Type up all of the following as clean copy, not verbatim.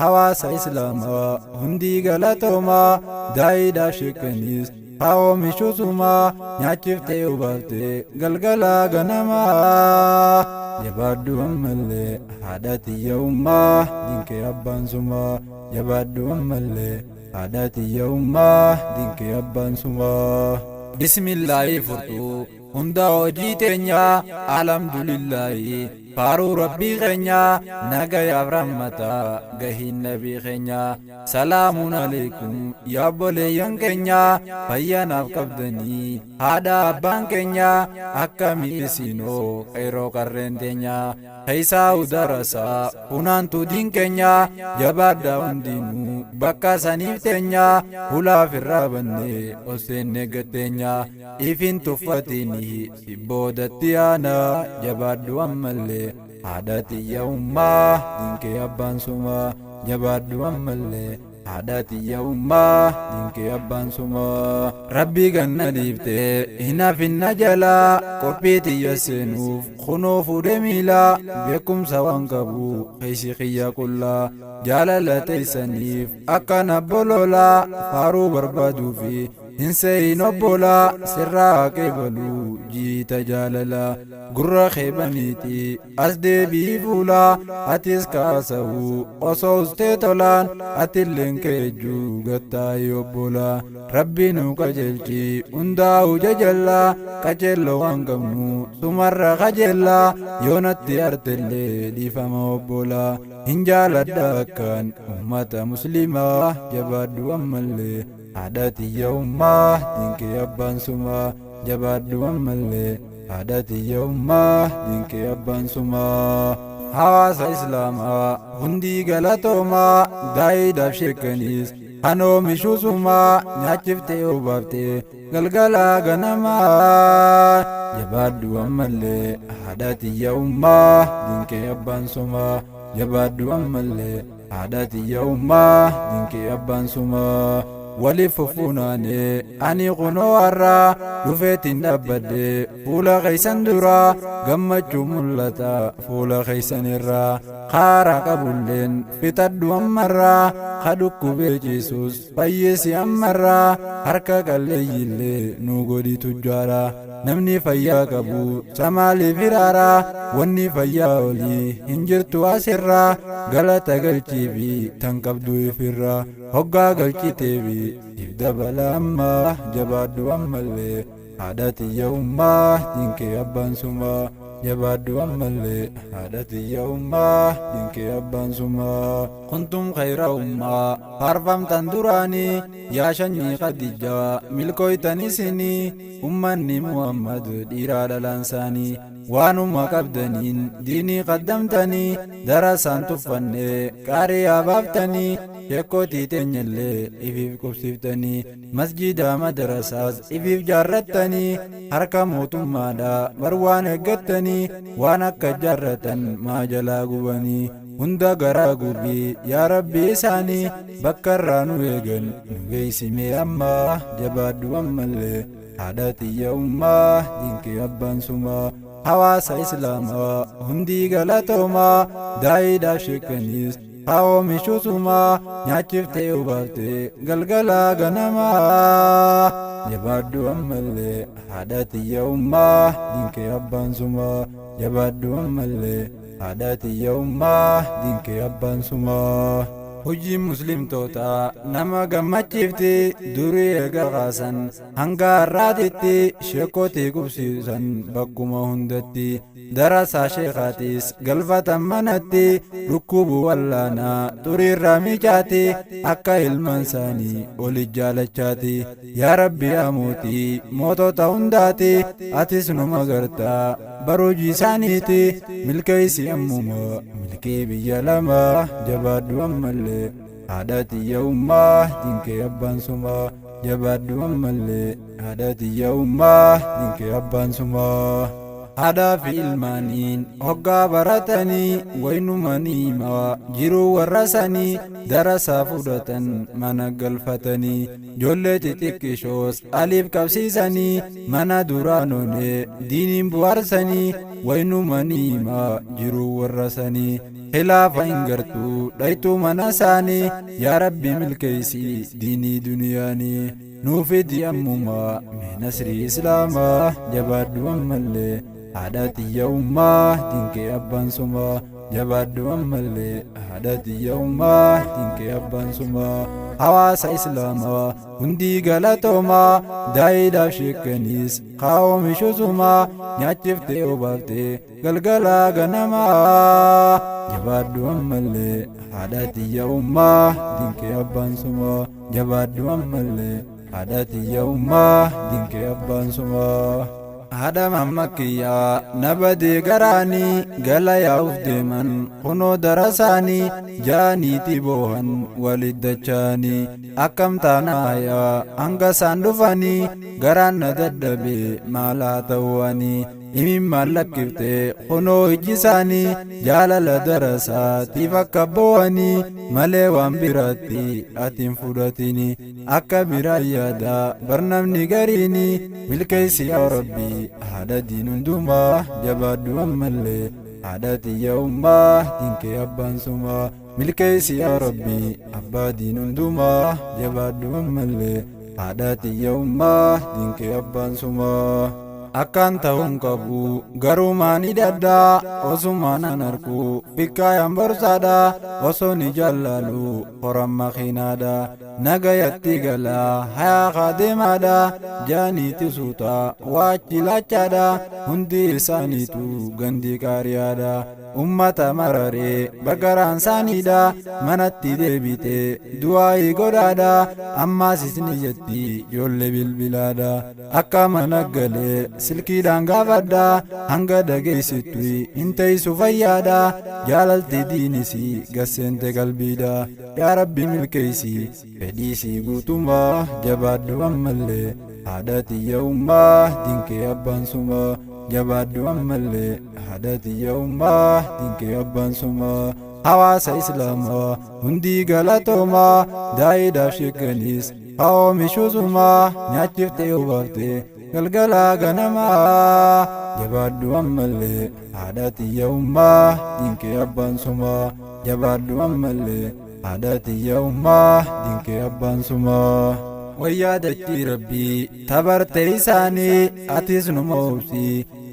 Hawaasa Islaamaa hundii galatoomaa, daa'iidhaaf sheekaniis haa oomishuusumaa, nyaachiftee obaaftee galgalaa ganamaa. Jabaadhu ammallee haadha tiyya ummaa, dinkee abbaan sumaa. Jabaadhu ammallee haadha tiyya ummaa, dinkee abbaan sumaa. Bismillaahi furtuu hunda hojii teenyaa, alhamdulillaahi faaruu rabbii keenyaa, nagayaaf rahmataa gahiin nabii keenyaa. Salaamuun alaikum yaa obboleeyyan keenyaa, fayyanaaf qabdanii haadha abbaan keenyaa, akkamii isinoo qeeroo qarreen teenyaa, keessaa darasaa funaantuu diin keenyaa. Jabaadhaa hundinuu bakka saniif teenyaa, hulaaf irraa bannee ol seennee gatteenyaa, ifin tuffatini si boodatti aanaa. Jabaadhu ammallee haadha tiyya ummaa, dinkee abbaan sumaa. Jabaadhu ammallee haadha tiyya ummaa, dinkee abbaan sumaa. Rabbii ganna dhiiftee hin hafinna jalaa, qophii tiyya seenuuf kunoo fuudhe miilaa, beekumsa waan qabu keessi kiyya qullaa, jaalala teessaniif akkana bololaa, faaruu barbaaduu fi hin seeyin obbolaa, sirraa qeebaluu jiita jaalalaa, gurra keebaniiti as deebii fuulaa, atis kaasa'uu osoo ustee tolaan, atilleen keejjuu gattaa'ii obbolaa. Rabbi nu qajeelchi hundaa'u jajallaa, qajeelloo waan qabnu sumarra qajeellaa, yoonatti artellee dhiifama obbolaa, hin jaaladha akkaan ummata muslimaa. Jabaadhu ammallee haadha tiyya ummaa, dinkee abbaan sumaa. Jabaadhu ammallee haadha tiyya ummaa, dinkee abbaan sumaa. Hawaasa Islaamaa hundii galatoomaa, daa'iidhaaf sheekaniis kan oomishuu sumaa, nyaachiftee obaaftee galgalaa ganamaa. Jabaadhu ammallee haadha tiyya ummaa, dinkee abbaan sumaa. Jabaadhu ammallee haadha tiyya ummaa, dinkee abbaan sumaa. Waliif fufuunaanee ani kunoo har'aa dhufeetiin dhaabbadhe fuula keessan duraa, gammachuu mul'ata fuula keessan irraa, kaara qabulleen fixadhu ammarraa, ka dhukkubee ciisus fayyisi ammarraa, harka qalleeyyiillee nu godhi tujjaara, namni fayyaa qabu samaaliif hiraaraa, wanni fayyaa olii hin jirtu asirraa, galata galchii fi tan qabdu ifirraa, hoggaa galchiteefi siif dabala ammaa. Jabaadhu ammallee haadha tiyya ummaa, dinkee abbaan sumaa. Jabaadhu ammallee haadha tiyya ummaa, dinkee abbaan sumaa. Kuntum khayra ummaa faarfamtan duraanii, yaa shanyii Khadijaa milkooytan isinii, ummanni Muhammad dhiiraa dhalaansaanii, waanuma qabdaniin diinii qaddamtanii, darasaan tuffannee qaariyaa baaftanii, sheekootii teenyallee ifiif qubsiiftanii, masjida madarasaas ifiif jaarrattanii, harka mootummaadha bar waan eeggattanii, waan akka jaarratan maa jalaa gubanii, hunda garaa gubii yaa rabbi isaanii, bakka irraa nu eegan nu geessimee ammaa. Jabaadhu ammallee haadha tiyya ummaa, dinkee abbaan sumaa. Hawaasa Islaamaa hundii galatoomaa, daa'iidhaaf sheekaniis haa oomishuu sumaa, nyaachiftee obaaftee galgalaa ganamaa. Jabaadhu ammallee haadha tiyya ummaa, dinkee abbaan sumaa. Jabaadhu ammallee haadha tiyya ummaa, dinkee abbaan sumaa. Hojii muslimtoota nama gammachiifti, durii eega kaasan hanga har'aatitti, sheekootii qubsiisan bakkuma hundatti, darasaa sheekaatis galfatan manatti, dhukkubu wallaanaa xuriirraa miicaati, akka ilmaan isaanii oli jaalachaati. Yaa rabbi yaa mootii mootota hundaati, atis numa gartaa baruujii isaaniiti, milkeessi ammuma milkii biyya lamaa. Jabaadhu ammallee haadha tiyya ummaa, dinkee abbaan sumaa. Jabaadhu ammallee haadha tiyya ummaa, dinkee abbaan sumaa. Haadhaa fi ilmaaniin hoggaa baratanii waynuma niimaa jiruu warra sanii darasaa fudhatan mana galfatanii ijoollee xixiqqishoos aliif qabsiisanii mana duraanonee diiniin bu'aarsanii waynuma niimaa jiruu warra sanii khilaafa hin gartuu dhaytuu mana isaanii yaa rabbi milkeeysi diinii duniyaanii nuu fidi ammumaa mee nasrii islaamaa jabaadhu ammallee haadha tiyya ummaa dinkee abbaan sumaa jabaadhu ammallee haadha tiyya ummaa dinkee abbaan sumaa hawaasa islaamaa hundii galatoomaa daa'iidhaaf sheekkaniis haa oomishu sumaa nyaachiftee obaaftee galgalaa ganamaa jabaadhu ammallee haadha tiyya ummaa dinkee abbaan sumaa jabaadhu ammallee haadha tiyya ummaa dinkee abbaan sumaa. Haadha mammakkiyyaa na badee garaanii gala yaa'uuf deeman kunoo darasaanii jaaniiti boohan walit dachaanii akkam taanaayaa hanga isaan dhufanii garaan na dadhabee maal haa ta'uwanii imimmaan lakkiftee kunoo ijji isaanii jaalala darasaatiif akka boo'anii malee waan biraatti ati hin fudhatini akka biraa yaadaa barnamni gariini milkeessi yaa rabbii haadha diin hundumaa jabaadhu ammallee haadha tiyya ummaa dinkee abbaan sumaa milkeessi yaa rabbii abbaa diin hundumaa jabaadhu ammallee haadha tiyya ummaa dinkee abbaan sumaa. Akkaan ta'uun qabu garuu maani daddaa osumaan an arku fikkaayaan borsaadha osoo ni jallaalu horan makiinaadha nagayatti galaa hayaa kadeemaadha jaaniiti suutaa waachi laachaadha hundi isaaniitu gandi qaariyaadha ummata mararee bagaraan saaniidha manatti deebite du'aayii godhaadha ammaas isni jetti ijoollee bilbilaadha akka mana galee silkiidhaan gaafadha hanga dhageessittu hin teessu fayyaadha jaalalti diinisi gasseente qalbiidha yaa rabbi milkeessi fedhiisii guutumaa jabaadhu ammallee haadha tiyya ummaa dinkee abbaan sumaa jabaadhu ammallee haadha tiyya ummaa dinkee abbaan sumaa hawaasa islaamaa hundii galatoomaa daa'iidhaaf sheekaniis haa oomishu sumaa nyaachiftee obaaftee galgalaa ganamaa jabaadhu ammallee haadha tiyya ummaa dinkee abbaan sumaa jabaadhu ammallee haadha tiyya ummaa dinkee abbaan sumaa. Wayyaa dachii rabbii tabarte isaanii atis numa obsi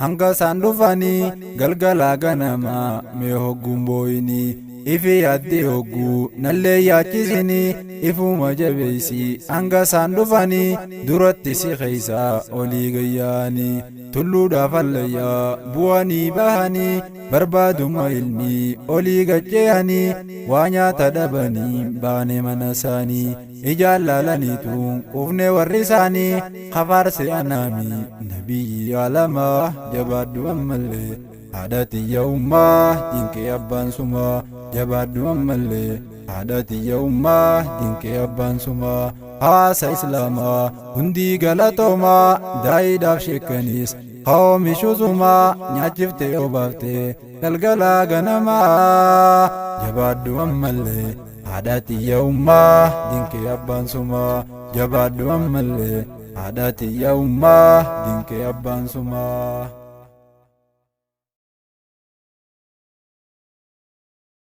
hanga isaan dhufanii galgalaa ganamaa mee hogguun booyinii ifi yaaddee hogguu nallee yaachisinii ifuma jabeeysi hanga isaan dhufanii duratti si keeysaa olii gayyaanii tulluudhaaf allayyaa bu'anii bahanii barbaaduma ilmii olii gacceehanii waa nyaata dhabanii baane mana isaanii ijaan laalaniitu quufne warri isaanii kafaarse anaami nabiyyi alamaa jabaadhu ammallee haadha tiyya ummaa dinkee abbaan sumaa jabaadhu ammallee haadha tiyya ummaa dinkee abbaan sumaa hawaasa islaamaa hundii galatoomaa daa'iidhaaf sheekaniis haa oomishu sumaa nyaachiftee obaaftee galgalaa ganamaa jabaadhu ammallee haadha tiyya ummaa dinkee abbaan sumaa jabaadhu ammallee haadha tiyya ummaa dinkee abbaan sumaa.